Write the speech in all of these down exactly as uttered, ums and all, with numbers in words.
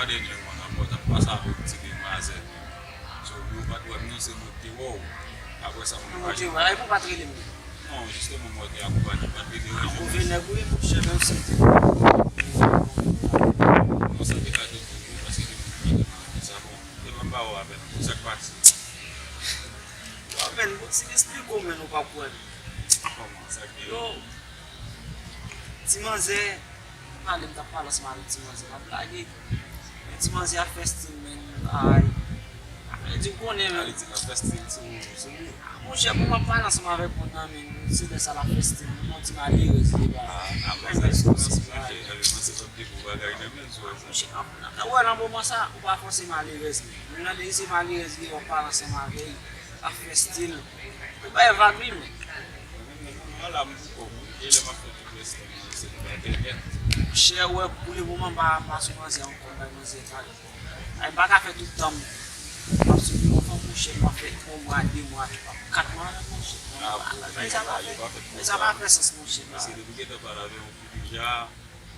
Dènyèman, nan pòt ap pase avèk ti demwazèl. So, lè w pa t wè m nan, se mwen ki te wè w. Apre sa, mwen pa janm. Mwen te wè, e pou w pa t rele m? Non, jisteman, mwen te akonpanye, m pa t vle deranje w. Move nèg ou ye, monchè, menm si w te. Non, sa te ka te tou, paske te mwen ki te nan sa, bon, te mwen pa wè avè l, sa k pase. Yo, men, bon, si m esplike w, men, ou p ap kwè m. Kòman, sa k gen? Yo, ti manzè, m ale, m t ap pale ansanm avèk ti manzè, m ap lage. Men ti manzè ap fè stil, men, ay. Afè di w konnen, men. Alè di l ap fè stil sou, sou li. Monchè, pou m ap pale ansanm avèk moun nan, men, se lè sa l ap fè stil, moun nan ti malerèz li ba. Ah, nan fè stil, monchè, nan fè stil, bagay nan men, sou sa. Monchè, nan, nan, wè, nan moman sa, ou pa fòse malerèz li. Moun nan, depi se malerèz li, w ap pale ansanm avè l, ap fè stil. Ou bay vag li, men. Mwen la, m pou kò m, wi. E lè m ap fè tout rès lan, se nan entènèt. Monchè, wè, pou le moman, m pa, m pa sou manzè ankò, m bay manzè vag. Ay, m pa ka fè tout tan m ap swiv yon fanm, monchè, m ap fè yon mwa, de mwa, twa, kat mwa avè l, monchè. Ah, men sa pa fè, men sa pa fè sans, monchè. Mesye, depi gentan pale avè yon fi deja,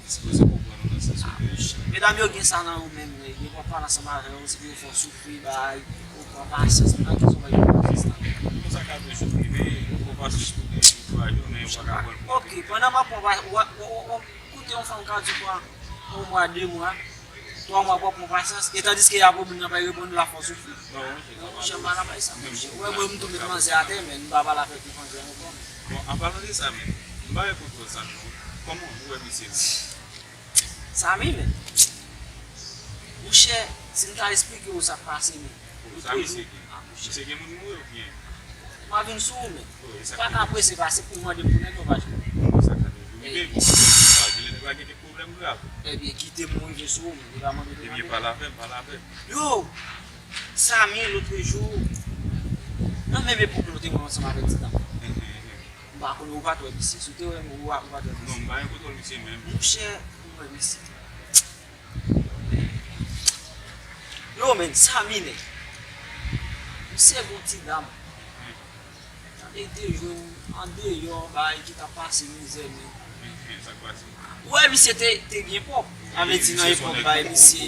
dispoze konprann ou nan sans ou vle. Medam yo gen sa nan yo menm, yo pran pale ansanm avè w, se pou yo fè w soufri, bay, ou pran pasyans, men nan ki sou bay pran pasyans la. Konsa ka toujou rive, ou pran pasyans pou de jou, twa jou, men yo pa ka pran l pou. Ok, pandan m ap pran pa-, w ap, w ap, w ap, w ap koute yon fanm ka di pran yon mwa, de mwa, twa mwa pou w ap pran pasyans, e tandiske apre moun nan pa reponn ou, l ap fè w soufri. Non, monchè, m pa la bay sa, monchè. Wè, mwen, m tou met manzè atè, men m pa pale avèk yon manzè ankò. Bon, an palan de sa menm, m pa reponn pou sa non. Kòman ou wè misye menm? Samy menm. Monchè, si m ta esplike w sa k pase menm. Sa misye gen? Ah, monchè. Misye gen moun mouri oubyen? M a vin sou ou menm. Ou pa ka prese pase pou mande pou nèg yo pa jwenn. Sa ka toujou rive, bon, sa gen lè nèg la gen kèk pwoblèm grav. Ebyen, kite m rive sou ou menm, e pa mande pou nèg yo. Ebyen, pale avè m, pale avè m. Yo! Samy, lotrejou, nan menm epòk la, ou te wè ansanm avèk ti dam. M pa konnen, ou pa t wè misye. Si w te wè m, ou pa, ou pa t wè misye. Non, m pa gen kontwòl misye menm. Monchè, ou wè misye. Yo, men, Samy, nèg. Misye gon ti dam. Tande, te jwenn andeyò, bay, ki t ap pase mizè, men. Ou wè, misye te, te byen pwòp. Sa vle di nan epòk, bay, misye,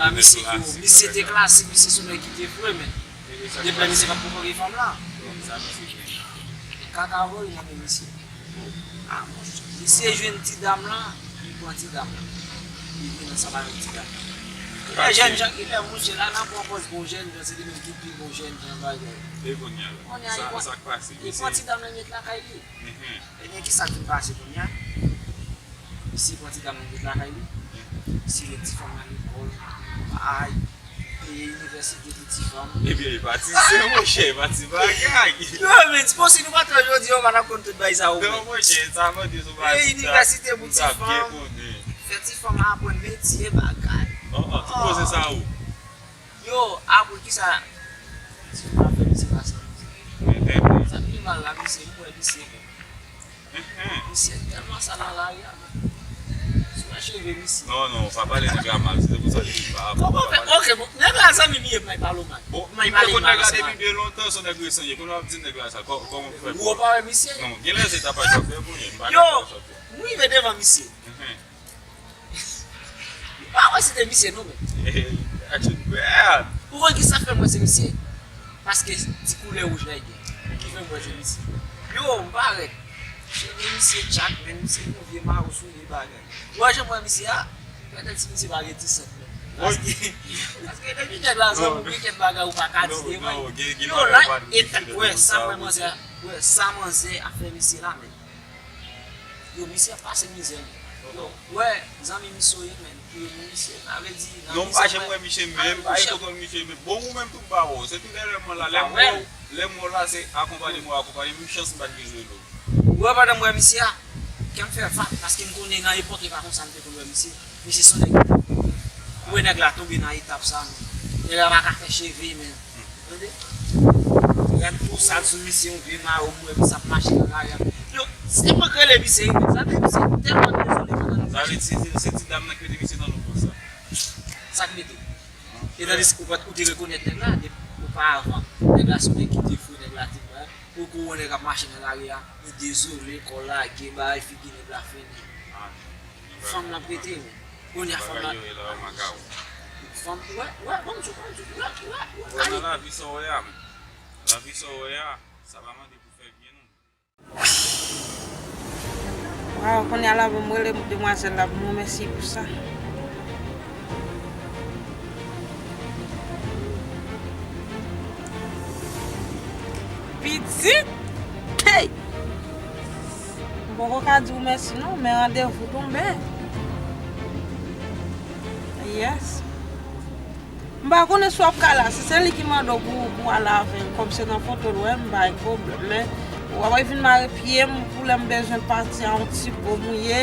a, misye ki, misye te klasik, misye se nèg ki te fre, men. Depi lè misye pa t poko gen fanm la. Kaka voye nan men misye. Ah, monchè. Misye jwenn ti dam lan, li pran ti dam lan. Li vin ansanm avèk ti dam lan. Kilè jènjan, kilè monchè la, nan pran pòz pou jènjan, se li menm ki pi bon jènjan bagay. E kounye a la, sa, sa k pase? Li pran ti dam lan, li met lakay li. Ebyen, kisa k vin pase kounye a? Misye pran ti dam nan met lakay li. Misye met ti fanm nan lekòl. Ay, peye inivèsite pou ti fanm. Ebyen, e pa ti zen, monchè, e pa ti bagay. Yo, men, se posib nou pa t wè jodi a, ou pa t ap konn tout bagay sa yo, non, men. Monchè, sa mande sou bagay. Peye inivèsite pou ti fanm. Fè ti fanm aprann metye, bagay. Oh, oh, ti koze sa yo. Yo, apre kisa? Ti fanm ap fè misye pase. Sa pi mal la, misye, m wè misye. Misye tèlman sal nan lari a, men. Si w wè cheve misye. Non, non, pa pale nèg la mal, se pou sa li pa. Kòman fè? Ok, bon, nèg la zanmi m ye, m pa pale w mal. Bon, m te konn nèg la depi byen lontan, se yon nèg resan ye. Kounye a w ap di nèg la sa, kò-, kòman w fè? Ou pa wè misye? Non, gen lè se tapaj w ap fè pou li, m pa ka fè sa. Yo, m rive devan misye. M pa wè si te misye non, men. Ou konn kisa fè m wè se misye? Paske ti koulè wouj la gen. Ki fè m wè se misye. Yo, m parèt. Cheve misye tchak, men misye gon vye mawo sou li bagay. Ou wè jan m wè misye a? Petèt si misye pa gen ti sant, men. Paske, paske depi nèg la zanmi w, gen kèk bagay ou pa ka di de, men. Yo, la, e, wè, sa m wè manzè, wè, sa manzè ap fè misye la, men. Yo, misye ap pase mizè, men. Yo, wè, zanmi misye yo ye, men. Yo, misye, sa vle di, nan mizè, non, m pa janm wè misye menm, m pa gen kontwòl misye menm. Bon, ou menm tou m pa wè w. Se tou lè, lè mwen la, lè m wè w, lè m wè w la, se akonpanye mwen, akonpanye m, chans m pa t gen rele w. Ou wè, pandan m wè misye a, kè m fè vag, paske m konnen nan epòk e pa konsa m te konn wè misye. Misye se yon nèg. Ou wè nèg la tonbe nan etap sa, men. Nèg la pa ka fè cheve, men. Tande? Gad pou sal sou misye, yon vye mawo, m wè misye ap mache nan lari a. Yo, se mwen k rele misye, wi, men sa vle di misye tèlman dezole pandan nou mache. Sa vle di se, se ti dam nan ki mete misye nan nou konsa. Sa k mete? E tandis ou pa t, ou te rekonèt nèg la, depi oparavan. Nèg la se yon nèg ki te fou, nèg la te bay. Ou kou wè nèg ap mache nan lari a, li dezole, kò lage, bay figi nèg la fini. Fanm nan ap rete, wi. Kounye a fanm nan. Bagay yo ye la, yo makawon. Fanm, wè, wè, ban m di w, ban m di w, wè, wè, wè, wè, nan lavi sa w wè a, lavi sa w wè a, sa pa mande pou fè byen, non. Waw, kounye a la, bon, m rele demwazèl la pou m remèsye pou sa. Pitit! Hey! M poko ka di w mèsi non, men randevou tonbe. Yes. M pa konnen si w ap ka la, si se li ki mande w pou, pou w al avè l, kòm se nan foto l wè m, m pa gen pwoblèm, men w ap vin mare pye m pou lè m bezwen pati a yon ti po mouye,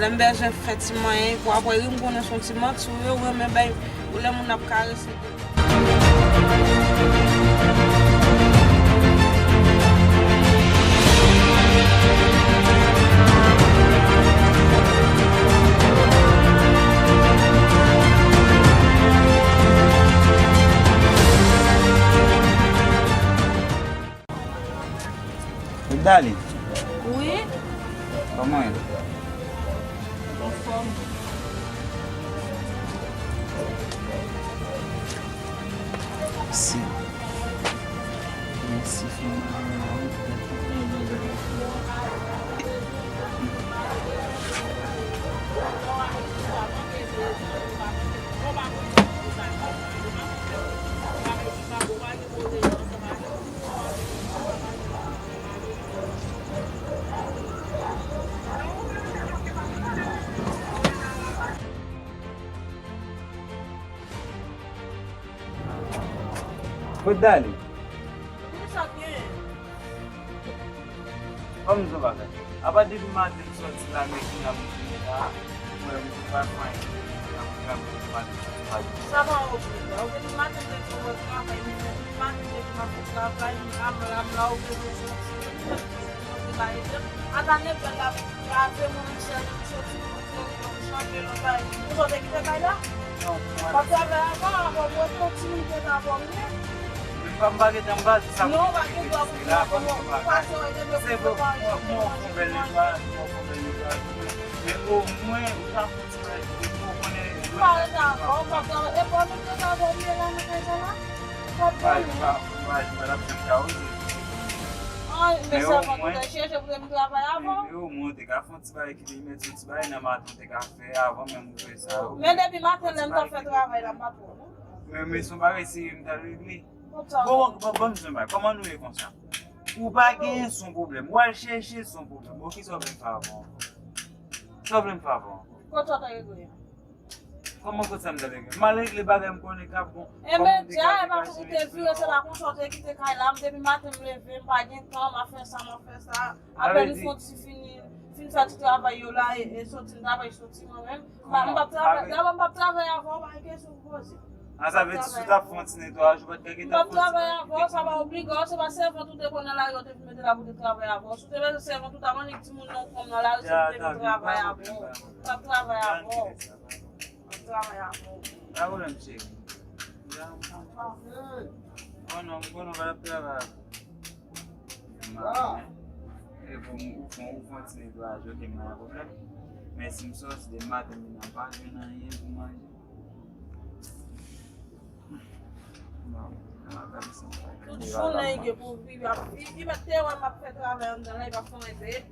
lè m bezwen fè ti manyen, pou apre ri m konnen se yon ti manti w ye, ou renmen bay, ou lè moun ap karese. Dali. Wi. Kòman ye? Anfòm. Mèsi. Mèsi, fanmi. Kot Dali? Ban m di w bagay. Apa depi maten m sòti la, men kounye a m vini la, mwen m pa fè anyen. Sa pa oblije. Ou depi maten depi w travay, m depi maten depi m ap travay, m la, m la, m la, ou bezwen sòti. Ata nèf la, lave mwen, m sèl, m soti, m antre, m chanje, m bay. Ou sot te kite kay la? Non, mwen. W ap travay avan, avan w wè yon timoun te ka fòme. M pa, m pa gentan, m pa di sa. Non, w pa gen dwa pou la, pou pase, w te dwe prepare, mwen, mwen fè bèl netwayaj, mwen fè bèl netwayaj. Men omwen, ou ta fè ti bagay, ou konnen. M pa rete avan, m p ap travay. E pa ou menm te ka fòme la nan kay sa la? M pa, m pa, m pa, m pa t ap fè sa, wi. An, men sèlman ou te chèche pou te vin travay avan. Men omwen, ou te ka fè ti bagay ki te mete ti bagay nan maten te ka fè avan menm ou fè sa. Men depi maten lè m t ap fè travay la, m pa t wè w non. Men, men se yon bagay serye m t al regle. Bon, bon, bon, bon, m di yon bagay. Kòman nou ye konsa? Ou pa genyen se yon pwoblèm. Ou al chèche se yon pwoblèm. Bon, kisa w vle m fè avè w ankò? Kisa w vle m fè avè w ankò? Kote w te regle a? Kòman kot sa m t al regle? M al regle bagay m konnen k ap bon. Enben, dja, e pa ou te vire, se pa konsa w te kite kay la. M depi maten m leve, m pa gen tan, m ap fè sa, m ap fè sa. Apèn m fon ti fini, fin fè ti travay yo la, e, e soti, m travay soti mwen menm. M pa, m p ap travay, dabò m p ap travay avè w, pa gen kesyon pou poze. A, sa vle di si w t ap fè yon ti netwayaj, ou pa t ka gentan fè yon ti bagay. M p ap travay avè w, sa pa obligan, se pa sèvant ou te konn nan lari, ou te vin mete la pou te travay avè w. Si w te bezwen sèvant ou ta mande timoun nan ou konn nan lari, se pou te vin travay avè w. M p ap travay avè w. M ap travay avè w. Pa pwoblèm, cheri. Oh non, m konnen w pa t ap travay avè m. E bon, ou fon, ou fon ti netwayaj, ok, m pa gen pwoblèm. Men si m sòti demen maten, m vin an pa jwenn anyen pou manje. Tout jounen, gen pou viv, ap viv. Li mèt te wè m ap fè travay anndan la, li p ap fè anyen.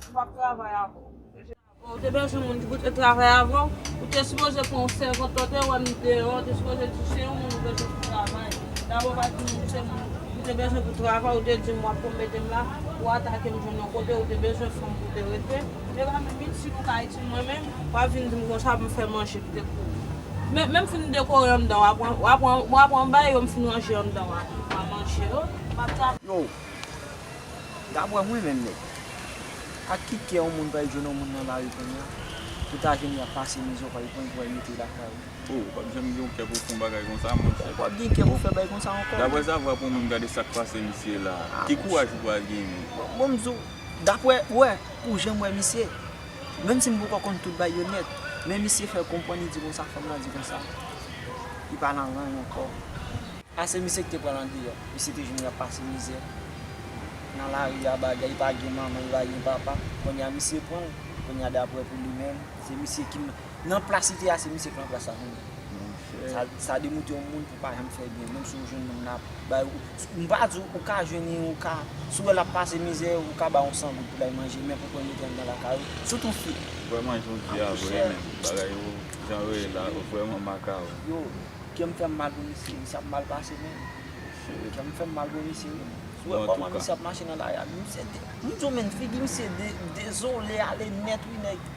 M p ap travay avè w. Ou te bezwen moun ki pou te travay avè w. Ou te sipoze pran yon sèvant, lè w te wè m deyò, ou te sipoze di se yon moun ou bezwen pou travay. Dabò pa di m se moun ou te bezwen pou travay, ou te di m w ap pou mete m la, ou atake m jwenn yon kote, ou te bezwen fanm pou te rete. E pa menm itil ou ka itil mwen menm, w ap vin di m konsa pou m fè manje pou te kouri. Men, men m fin dekore anndan, w ap pran, w ap pran, w ap pran bay yo, m fin ranje anndan, w ap, w ap manje yo, m ap travay. Yo, daprè mwen menm nèg, ak ki kè yon moun pral jwenn yon moun nan lari kounye a, pou ta jwenn li ap pase mizè, w pral pran l pou w al mete lakay ou. Oh, w p ap janm gen yon kè pou w fè yon bagay konsa, monchè. Ou p ap gen kè pou w fè bagay konsa ankò. Daprè sa, vwa pou mwen, gade sa k pase misye la. Ki kouraj ou pral genyen? Bon, bon, m di w, daprè, wè, pou jan m wè misye, menm si m poko konn tout bagay yo nèt, men misye fè konprann, li di konsa, fanm nan di konsa, li pa nan rany ankò. A se misye ki te pran l andeyò. Misye te jwenn l ap pase mizè nan lari a, bagay, li pa gen manman, li pa gen papa. Kounye a misye pran l. Kounye a, daprè pou li menm, se misye ki m-, nan plas li te a, se misye k nan plas la kounye a. Sa, sa demoute yon moun pou pa janm fè byen. Menm si w jwenn moun la, bay ou, m pa di w, ou ka jwenn li, ou ka, si w wè l ap pase mizè, ou ka ba yon san goud pou l al manje, men pou pran mete anndan lakay ou, sitou fi. Vrèman, jodi a, vrèman, bagay yo, jan yo ye la, yo vrèman makawon. Yo, kè m fè m mal pou misye, misye ap mal pase menm. Kè m fè m mal pou misye, wi. Si w wè kòman misye ap mache nan lari a, misye de-, m di w, menm figi misye de-, dezole ale nèt, wi, nèg.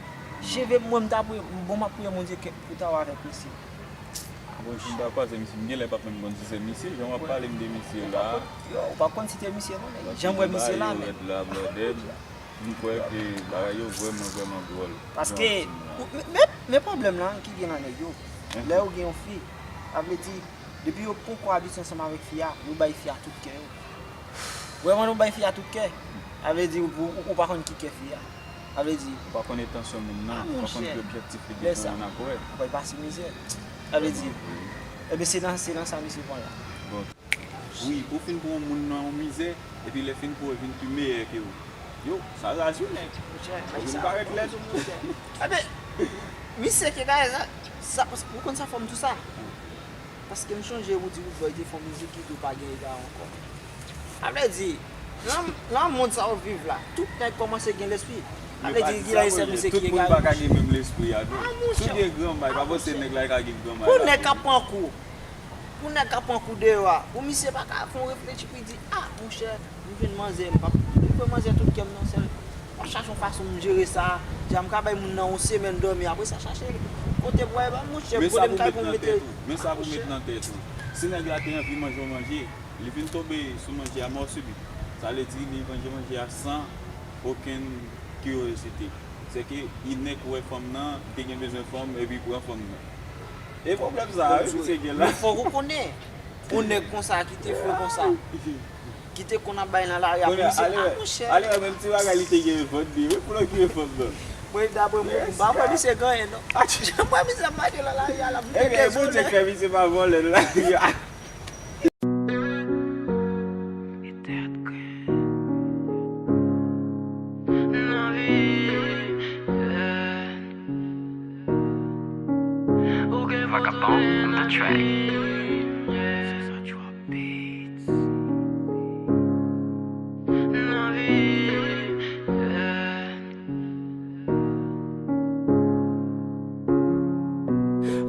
Cheve m, mwen, m ta priye, bon, m ap priye Bondye ke pou ta w avèk misye. Bon, si m ta kwaze misye, m genlè p ap menm konn si se misye, jan w ap pale m de misye la. Yo, ou p ap konn si te misye, non, nèg. Jan m wè misye la, men. Rèd la, blòdèd. M kwè ke bagay yo vrèman, vrèman dwòl. Paske, men, men, men pwoblèm la ki gen nan nèg yo. Lè yo gen yon fi, sa vle di, depi yo poko abitye ansanm avèk fi a, yo bay fi a tout kè yo. Vrèman, yo bay fi a tout kè. Sa vle di, ou, ou, ou pa konn ki kè fi a. Sa vle di, ou pa konn entansyon moun nan, ou pa konn ki objektif li gen pou moun nan, kòrèk. Ou pral pase mizè. Sa vle di, ebyen, se nan, se nan sa misye pran la. Wi, ou fin pran yon moun nan yon mizè, epi lè fin pran, l vin pi meyè ke ou. Yo, sa raz wi, nèg. Ou vin parèt lèd. Ebyen, misye ke bagay sa, sa, ou konn sa fè m di w sa? Paske m chonje ou di Roodboy te fè yon mizik ki di w pa gen egare ankò. Sa vle di, nan, nan mond sa w viv la, tout nèg kòmanse gen lespri. Sa vle di, gen la se misye ki egare. Tout moun pa ka gen menm lespri a, non. Si w gen granmay, pa panse nèg la ka gen granmay la. Pou nèg k ap pran kou, Pou nèg k ap pran kou deyò a, pou misye pa ka fè yon reflechi pou l di, a, monchè, m jwenn manzè, m p ap, m jwenn manzè tout kè m nan sèl. M ap chache yon fason pou m jere sa, jan m ka bay moun nan yon semèn dòmi, apre sa chache kote pou al, monchè, kote m kay pou m mete. Men sa pou w met nan tèt ou. Si nèg la te anvi manje yon manje, li vin tonbe sou manje a mò sibit. Sa vle di li manje manje a san okenn kiryozite. Se ke li nèk wè fanm nan, li te gen bezwen fanm, epi li pran fanm nan. E pwoblèm sa a, wi, misye gen la. Men fòk ou konnen, yon nèg konsa ki te fou konsa, ki te konn ap bay nan lari a pou misye, a, monchè. Ale wè menm ti bagay li te gen vant li, wi, pou l okire fanm nan. Mwen, daprè mwen, m pa kwè misye gen anyen, non. Jan m wè misye ap mache nan lari a, l ap vide dezole. Ebyen, Bondye fè misye pa vòlè nan lari a. Vagabond on the track.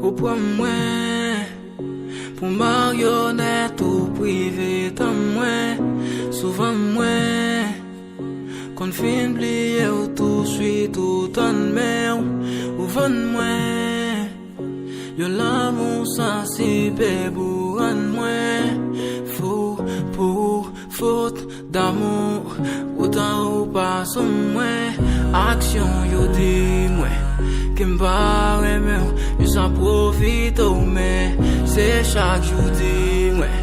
Ou pran mwen pou maryonèt ou prive tan mwen. Souvan mwen konn fin bliye w touswit ou tann men w, ou vann mwen yon lanmou sansib epi w rann mwen fou pou fot damou. Poutan ou pa sou mwen, aksyon yo di mwen ke m pa renmen w, yo sa pwofite w, men se chak jou di mwen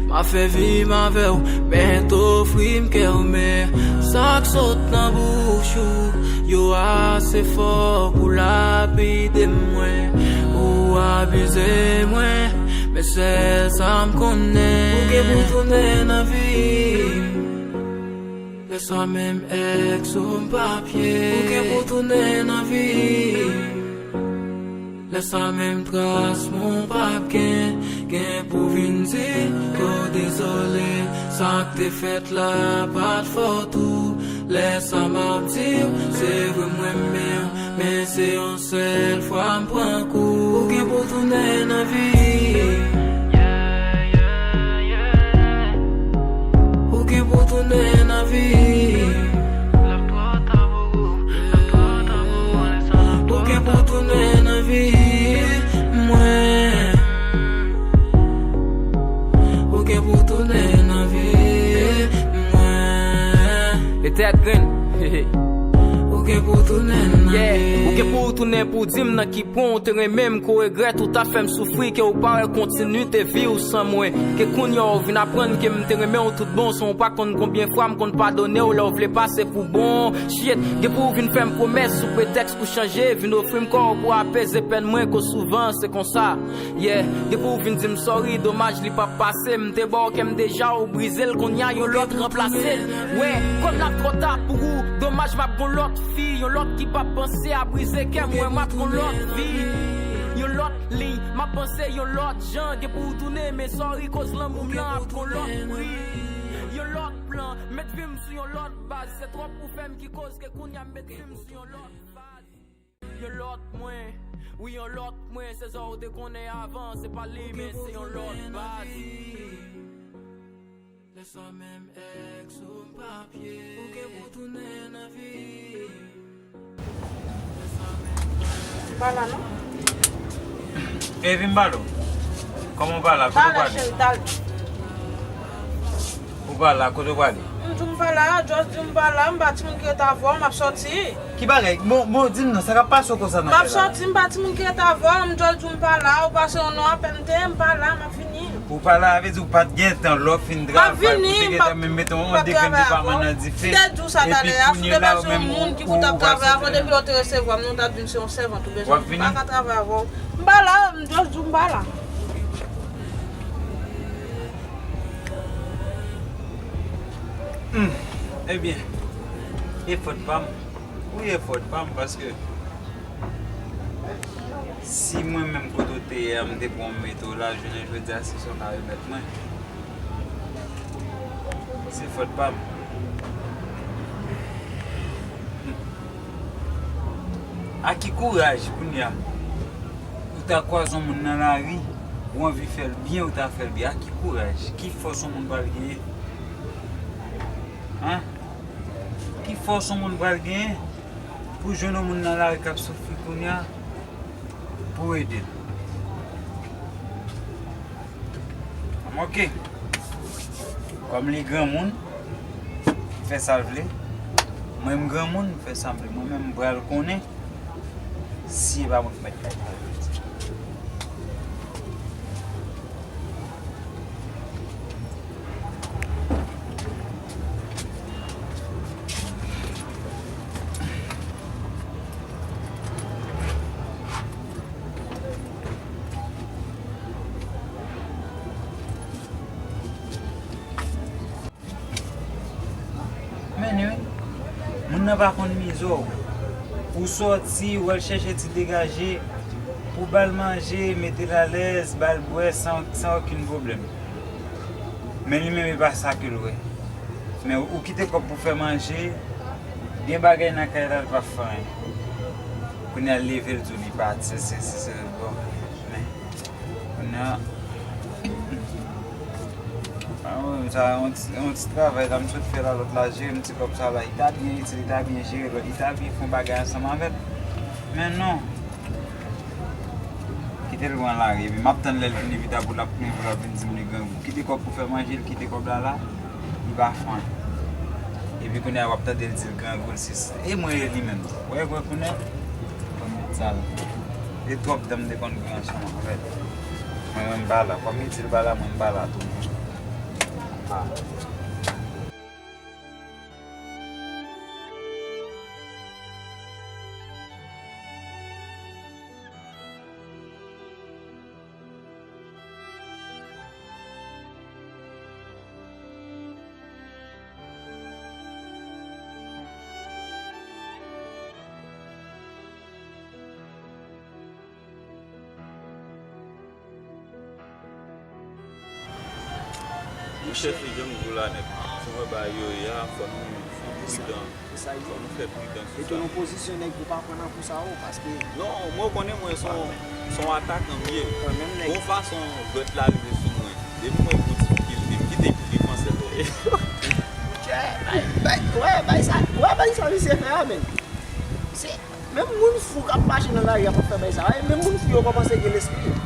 m ap fè vi m avè w, men t ofri m kè w, men sa k sot nan bouch ou yo ase fò pou lapide mwen. Ou abize mwen, men sèl sa m konnen, ou gen pou tounen nan vi m. Lè sa menm èks ou m p ap ye, ou gen pou tounen nan vi m. Lè sa menm tras mwen w p ap gen, gen pou vin di ke w dezole. Sa k te fèt la pa t fòt ou. Lè sa m ap di w, se vre m renmen w, men se yon sèl fwa m pran kou. Ou gen pou tounen nan vi m. Ou gen pou tounen nan vi m. Ou gen pou tounen nan vi mwen. Ou gen pou tounen nan vi mwen. E tèt grenn. Ou gen pou tounen nan vi Ke pou w tounen pou w di m nan ki pwen w te renmen m, ke w regrèt ou ta fè m soufri, ke w pa wè kontinite vi w san mwen. Ke kounye a w vin aprann ke m te renmen w tout bon, san w pa konn konbyen fwa m konn padone w lè w vle pase pou bon. Shit, gen pou w vin fè m pwomès sou pretèks pou chanje, vin ofri m kò w pou apeze pèn mwen, ke w souvan se konsa. Yeah, depi w vin di m sorry, domaj li p ap pase. M te ba w kè m deja, ou brize l, kounye a yon lòt ranplase l. Wè, kòm l ap twò ta pou ou, domaj m ap gon lòt fi, yon lòt ki p ap panse a brize kè mwen, m ap gon lòt vi. Yon lòt liy, m ap panse yon lòt jan, gen pou w tounen, men sorry, koz lanmou m lan ap gon lòt pri. Yon lòt plan, met vi m sou yon lòt baz, se twòp ou fè m ki koz ke kounye a m met vi m sou yon lòt faz. Yon lòt mwen, wi, yon lòt mwen, se sa w te konnen avan, se pa li, men se yon lòt baz. Lè sa menm èks ou m pa pye, ou gen pou tounen nan vi. Ou pa la, non? Evi, m pa la. Kòman w pa la? Kote w prale? Ou pa la, kote w prale? M di w m pa la, just di w m pa la, m pa timoun ki ret avè w, m ap sòti. Ki bagay? Bon, bon, di m non, sa k ap pase w konsa nan kay la? M ap sòti, m pa timoun ki ret avè w, m just di w m pa la, ou pase yon non apèn m te, m pa la, m ap vini. Ou pa la, vle di ou pa t gen tan, lè w fin travay, pou te gen tan menm mete yon dekann de pa man nan dife. M te di w sa talè a, si w te pase yon moun ki pou t ap travay avè w, depi lè w te resevwa m, non, w t ap di m se yon sèvant oubyen sa, m pa ka travay avè w. M pa la, m just di w m pa la. Hmm, ebyen, e fòt pa m. Wi, e fòt pa m, paske si mwen menm kote w te ye a, m te pran w mete w la, jounen jodi a, se sa w ka remèt mwen. Se fòt pa m. A ki kouraj kounye a? Ou ta kwaze yon moun nan lari, ou anvi fè l byen, ou ta fè l byen. A ki kouraj, ki fòs yon moun pral genyen? Hen? Ki fòs yon moun pral genyen pou jwenn yon moun nan lari k ap soufri kounye a, pou w ede l? Oke. Kòm li granmoun, fè sa l vle. Mwen, m granmoun, m fè sa m vle. Mwen menm, m pral konnen si e pa mwen k mèt kay la. Men wi, moun nan pa konn mizè w. Ou sòti, ou al chèche ti degaje, pou ba l manje, mete l alèz, ba l bwè san, san okenn pwoblèm. Men li menm, e pa sa ke l wè. Men ou kite kòb pou fè manje, gen bagay nan kay la, l pa fè anyen. Kounye a, l leve, l di w li pati, se, se, se, se, bon, men. Kounye a, a wi, sa, yon ti, yon ti travay la, m sot fè la, lòt la, jere m ti kòb sa la, li ta byen itil, li ta byen jere, lòt, li ta byen fè yon bagay ansanm avè l. Men non. Kite l pran lari, epi m ap tann lè l vin epi ta pou l ap plenyen pou l ap vin di m li grangou. Kite kòb pou fè manje, l kite kòb la la, li pa fè anyen. Epi kounye a w ap tande l di l grangou, l se sa. E mwen e li menm. Wè, wè, kounye a, fò m met sa la. E twòp dan m te konn gen ansanm avè l. Mwen, mwen, m pa la. Fò m di l pa la, mwen, m pa la tou. Ah. Monchè, se jan m di w la nèt. Si w wè bagay yo ye a, fò nou, fò nou pridan. Fò nou fè pridan sou sa. Mete w nan pozisyon nèg pou pa pran nan kou sa yo, paske... Non, mwen konnen mwen se yon, se yon atakan m ye. Gon fason vèt la rive sou mwen. Depi mwen wè gon ti pil, m kite pil defansè. Monchè, bay, bay, wè, bay sa, wè, bay sa misye fè a, men. Se menm moun fou k ap mache nan lari a k ap fè bay sa. Wè, menm moun fou yo kòmanse gen lespri.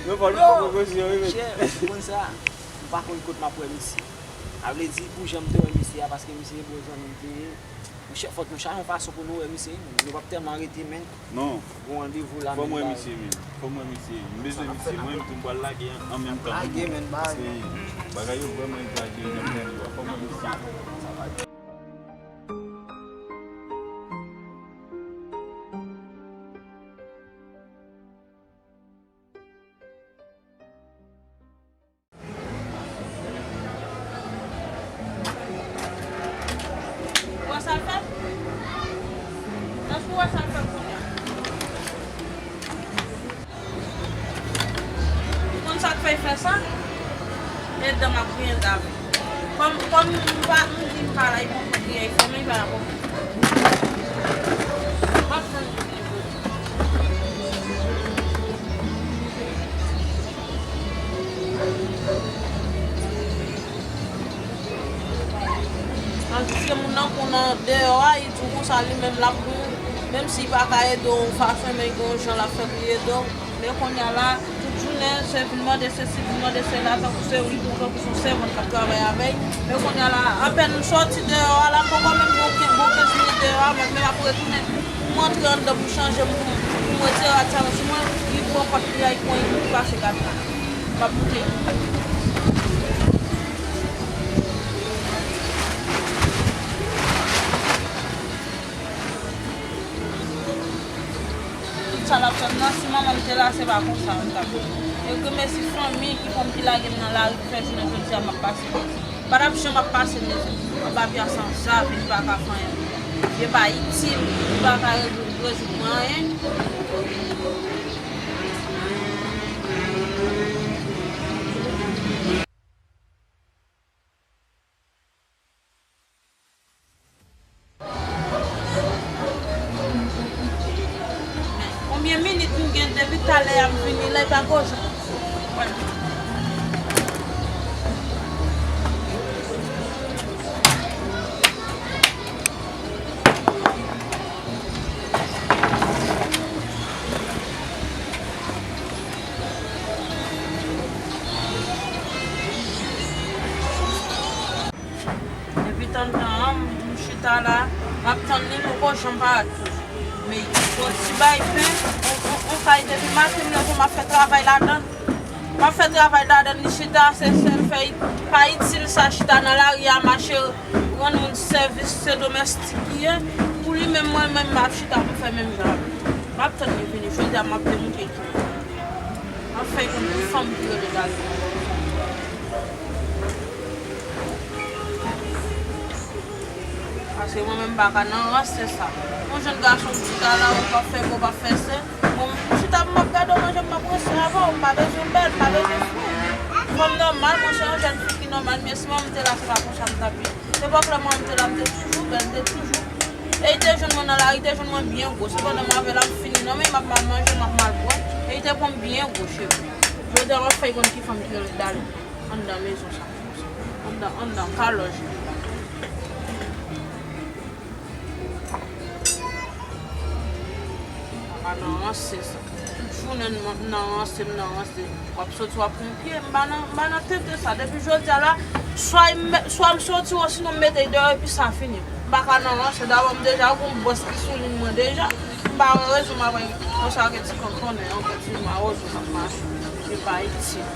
Yo fò, yo fò pwopozisyon, wi, men. Monchè, ou konn sa? M pa konn kot m ap wè misye. Sa vle di, pou jan m te wè misye a, paske misye bon zanmi m te ye. Monchè, fòk nou chache yon fason pou nou wè misye, wi, menn. Nou p ap tèlman rete, menn. Non. Gon randevou la, menn. Fò m wè misye, menn. Fò m wè misye. M bezwen misye, mwen menm tou, m pral lage an, an menm tan. Lage, menn, bay. Paske bagay yo vrèman egzajere nan peyi a. Fò m wè misye. Ou wè sa l fè? Èske ou wè sa l fè kounye a? Ou konn sa k fè l fè sa? E dan m ap griyen dam. Kòm, kòm m pa, m di m pa la, e konprann griyen, e fè men pa la konprann. M ap tann li vini jodi. Tandis ke moun nan konn nan deyò a, li di w konsa li menm l ap bon, menm si li pa ka ede w yon fason, men gen yon jan l ap fè pou li ede w. Men kounye a la, tout jounen, se vin mande sesi, vin mande sela, tankou se wi, tankou se yon sèvant k ap travay avè l. Men kounye a la, apèn m sòti deyò a la, m poko menm gen yon ken-, bon kenz minit deyò a, mwen menm ap retounen pou m antre anndan pou m chanje, pou m, pou m retire rad sa nan sou mwen, li pran pòt li a, li pran, li pase gad la. M ap moute. Tout sa l ap fè m nan, si manman m te la, se pa konsa m t ap ye. E ke mèsi fanmi ki fè m, ki lage m nan lari, ki fè jounen jodi a m ap pase mizè. M pa t ap janm ap pase mizè. Anba pye a se yon zave, li pa ka fè anyen. Li pa itil, li pa ka rezoud, rezoud mwen anyen. Konbyen minit m gen depi talè a m vini la, e pa gwo jan. Depi tantan an, m chita la, m ap tann li, m poko janm parèt toujou. Men, yon ti bay pen, on, on, on kay depi maten m leve, m ap fè travay ladan l. M ap fè travay ladan l, li chita, se sèl fè pa itil sa, chita nan lari a, mache rann moun sèvis, se domèstik li ye. Pou li menm, mwen menm, m ap chita pou fè menm jan. M ap tann li vini, jodi a m ap demoute. Anfen, konn pou fanm ki rele Dali. Paske mwen menm m pa ka nan rans, se sa. Yon jèn gason ki chita la, ou p ap fè, ou p ap fè se. Bon, m chita, m ap gade w manje, m ap ranse avè w, m pa bezwen bèl, m pa bezwen fou. Fanm nòmal, mwen se yon jèn fi ki nòmal, men si manman m te la, se pa konsa m t ap ye. Se pa klè manman m te la, m te toujou bèl, m te toujou. E li te jwenn mwen nan lari, li te jwenn mwen byen gwo. Se pandan m avè l ap fini nan men, m ap mal manje, m ap mal bwè. E li te pran m byen gwo, cheri. Jodi a, m ap fè l konn ki fanm ki rele Dali anndan mezon sa. Anndan, anndan, kalòj. Papa nan ranse sa. Tout jounen m nan ranse, m nan ranse. W ap soti, w ap pran pye. M pa nan, m pa nan tenten sa. Depi jodi a la, swa m, swa m soti, osinon m mete l deyò, epi sa fini. M pa ka nan ranse. Dabò, m deja gon bòs ki sou liy mwen deja. M pa wè rezon m ap wè konsa ke ti kantonnen ankò, ti mawozo k ap mache. Se pa itil.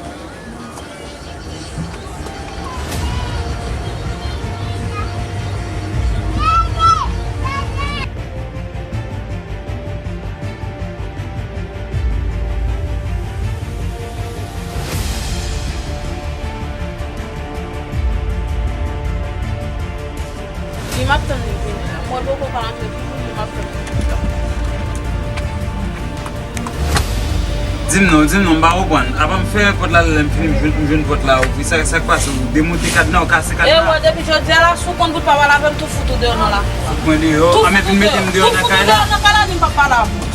Li m ap tann li vini la. Mwen poko ka antre toujou, li m ap tann li vini la. Di m non, di m non, m pa konprann. Apa m fè pòt la, lè m fini, m jwenn, m jwenn pòt la ouvri. Sa, sa k pase? Ou demonte kadna, ou kase kadna? E wè, depi jodi a la, si w konn pou w pa pale avè m, tou fout ou deyò nan la. Fout mwen deyò? Tou fout ou deyò. Tou fout ou deyò nan kay la, di m p ap pale avè w.